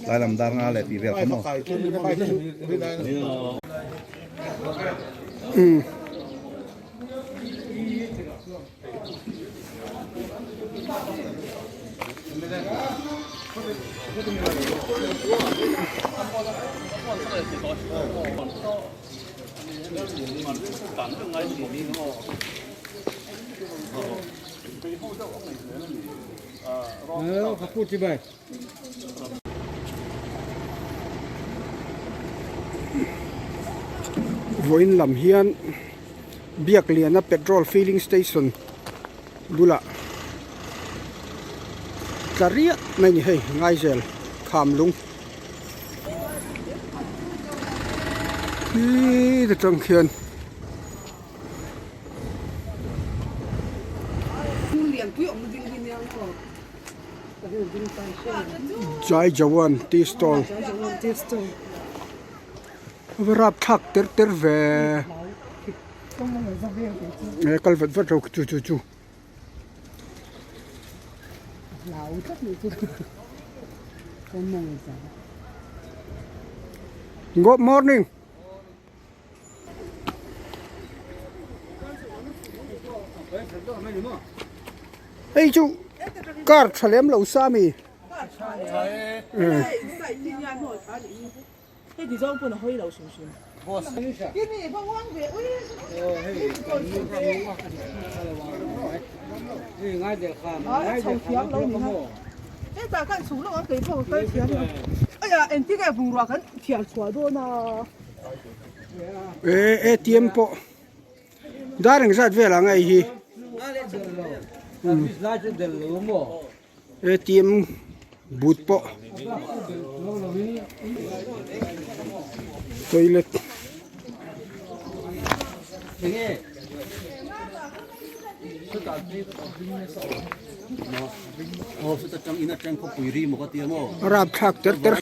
Tlai lam dar nga leh tih vel kha maw. Vawiin lam hian Biakliana petrol filling station bulah tla riah mai a ni hei Ngaizel Khamlung khi te tang khian. Jai Jawan tea stall a va rapthlak ter ter ve e kal vat vat ro chu chu chu. Good morning. Hei chu car tha lem lo sa mi. Eh ATM pawh dar engzat vel ang hei hi ATM but pawh toilet rapthlak ter ter.